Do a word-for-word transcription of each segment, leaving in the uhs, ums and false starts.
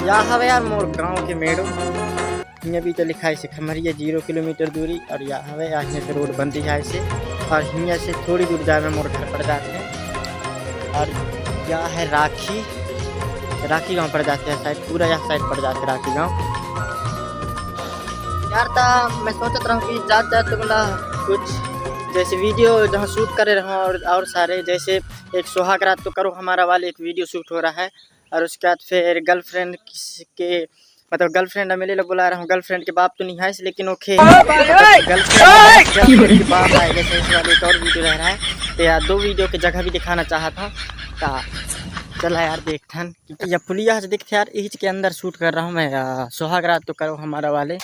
का हवे यार मोर गांव के मेड़ो। हियाँ भी तो लिखा है से खमरिया जीरो किलोमीटर दूरी, और या हवे, या हियाँ से रोड बनती है ऐसे, और हियाँ से थोड़ी दूर जाए में मोर घर पड़ जाते हैं। और या है राखी, राखी गांव पड़ जाते हैं शायद, पूरा यह साइड पड़ जाते हैं राखी गांव। यार, ता मैं सोचत रहूँ कि जात जात तो मतलब कुछ जैसे वीडियो जहाँ शूट करे रहूँ, और, और सारे जैसे एक सुहाग रात तो करो हमारा वाले एक वीडियो शूट हो रहा है, और उसके बाद फिर गर्लफ्रेंड किसके, मतलब गर्लफ्रेंड एमएलए लोग बुला रहा हूँ, गर्लफ्रेंड के बाप तो नहीं है, लेकिन ओके, गर्लफ्रेंड के बाप आएगा, ऐसे वाले एक और वीडियो रह रहा है। तो यार, दो वीडियो की जगह भी दिखाना चाहा था। ता चला यार, देखथन। या पुलिया ह दिखथे यार, इहिच के अंदर शूट कर रहा हूँ मैं, आ, सुहाग रात तो करो हमारा वाले।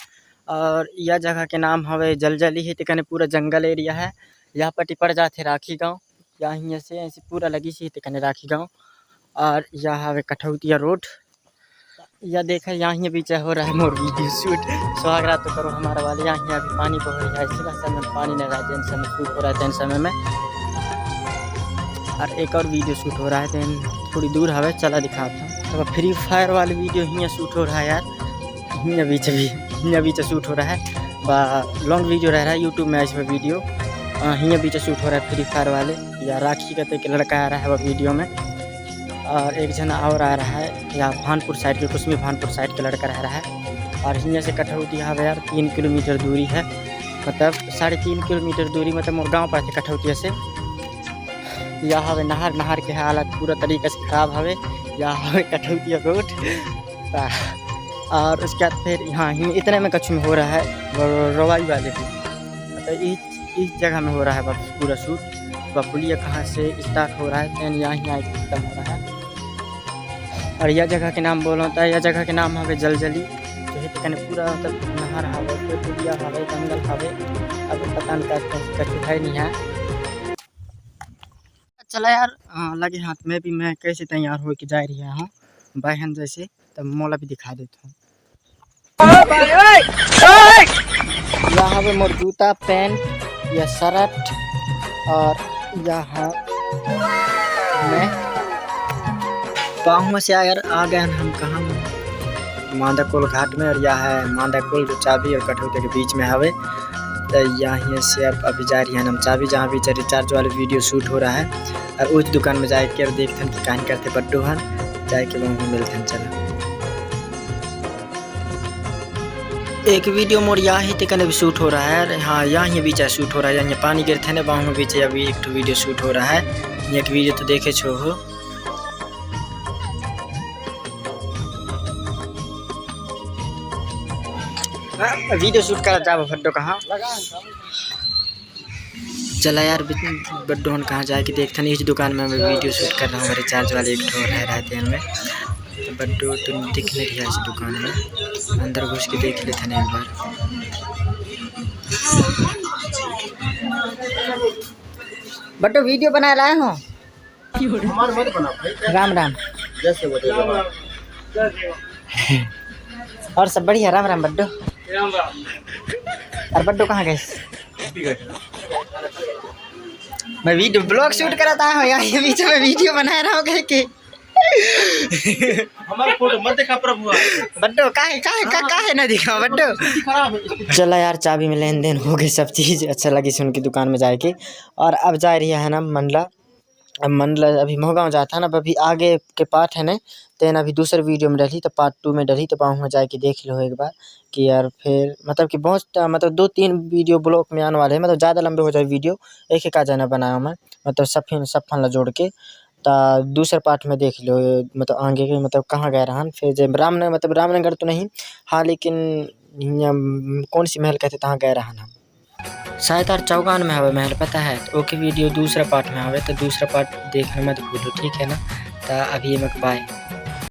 और यह जगह के नाम हवे जलजली है, तेकने पूरा जंगल एरिया है। यह पट्टी पड़ जाथे राखी गांव, या हियाँ से ऐसे पूरा लगी से तेकने राखी गांव। और यह हवे कठौतिया रोड। या देखे, यहाँ बीच हो रहा है मोर वीडियो शूट। सुहाग रात तो करो हमारा वाले, यहाँ अभी पानी बह रहा है, इसी समय पानी नहीं रहा, जैन समय शूट हो रहा है, तेन समय में। और एक और वीडियो शूट हो रहा है, तेन थोड़ी दूर हवे, चला दिखाता हूँ। तो फ्री फायर वाली वीडियो हियाँ शूट हो रहा है यार, हियाँ बीच भी, हियाँ बीच शूट हो रहा है। लॉन्ग वीडियो रह रहा है YouTube में, इस वीडियो हियाँ बीच शूट हो रहा है फ्री फायर वाले। या राखी कहते कि लड़का आ रहा है वो वीडियो में, और एक जना और आ रहा है, या भानपुर साइड के, कुसमी भानपुर साइड के लड़का रह रहा है। और हियाँ से कठौती हवे यार, तीन किलोमीटर दूरी है, मतलब साढ़े तीन किलोमीटर दूरी, मतलब मोर गाँव पर थे कठौतिया से। या हवे नहर, नहर के हालत पूरा तरीका से खराब हवे। या हवे कठौतिया रोड। ता-, और उसके बाद फिर यहाँ ही इतने में कछु में हो रहा है, रो-, रोवाई वाले भी, मतलब इस, इस जगह में हो रहा है बस पूरा शूट। बपुलिया कहाँ से स्टार्ट हो रहा है, तेन यहाँ, यहाँ खत्म हो रहा है। और यह जगह के नाम बोलो तो यह जगह के नाम हवे जलजली, जो है तेकने पूरा मतलब नहर हवे, कोई पुलिया हवे, जंगल हवे, अब पता नहीं का, का, कछु है नहीं है। चला यार, अ, लगे हाथ में भी मैं कैसे तैयार होके जा रही हूँ बहन जैसे, तब मोला भी दिखा देता हूँ। या हवे मोर जूता, पैंट, या शर्ट, और या है मैं पाहू से आगर आ गए हम कहाँ, मांदाकोल घाट में। और या है मांदाकोल जो चाबी और कठौते के बीच में हवे। तो यहाँ से अब अभी जा रही है हम चाबी, जहाँ भी रिचार्ज वाले वीडियो शूट हो रहा है। और उस दुकान में जाए के अब देखथन कि कान करते बड्डो हन, जाए के वहाँ मिलथन। चला, एक वीडियो मोर या ही तेकने भी शूट हो रहा है। हाँ, यहाँ ही बीच शूट हो रहा है, यहाँ पानी गिरथे ने, वहाँ बीच अभी एक ठो वीडियो शूट हो रहा है। एक वीडियो तो देखे छो हो। वीडियो शूट कर जाबो बड्डो कहाँ। चला यार, बित-, बड्डो हन कहाँ जाए के देखथन। इस दुकान में मैं वीडियो शूट कर रहा हूँ, रिचार्ज वाले एक ठो रह रहा है तेल में। तो बड्डो तो दिख नहीं रहा इस दुकान में, अंदर घुस के देख लेथन एक बार। बड्डो वीडियो बनाए लाए हो? हमार मत बना भाई। राम राम। जैसे बोले राम राम। और सब बढ़िया? राम राम बड्डो। राम राम। और बड्डो कहाँ गए? मैं वीडियो ब्लॉग शूट कराता हूँ यार, ये बीच में वीडियो बना रहा हूँ कह के। हमारा फोटो मत दिखा प्रभु। बड्डो काहे, काहे, का, काहे ना दिखा बड्डो? खराब है। चला यार, चाबी में लेन देन हो गई, सब चीज अच्छा लगी सुन के दुकान में जाए के। और अब जा रही है ना मंडला। अब मंडला अभी मोहगांव जाता है ना, अब अभी आगे के पार्ट है ना, तेन अभी दूसरे वीडियो में डलही, तो पार्ट टू में डलही, तो वहाँ जाके देख लो एक बार कि यार फिर मतलब कि बहुत, मतलब दो तीन वीडियो ब्लॉग में आने वाले हैं, मतलब ज़्यादा लंबे हो जाए वीडियो, एक एक आ जाना बनाया मैं, मतलब सब फिन, सब फन ला जोड़ के। तो दूसरे पार्ट में देख लो, मतलब आगे के, मतलब कहाँ गए रहन, फिर जब रामनगर, मतलब रामनगर तो नहीं, हाँ, लेकिन हियाँ कौन सी महल कहते, तहाँ गए रहन हम। शायद यार चौगान में हवे महल, पता है? तो ओके, वीडियो दूसरा पार्ट में हवे, तो दूसरा पार्ट देखने मत भूलो, ठीक है ना? तो अभी मक बाय।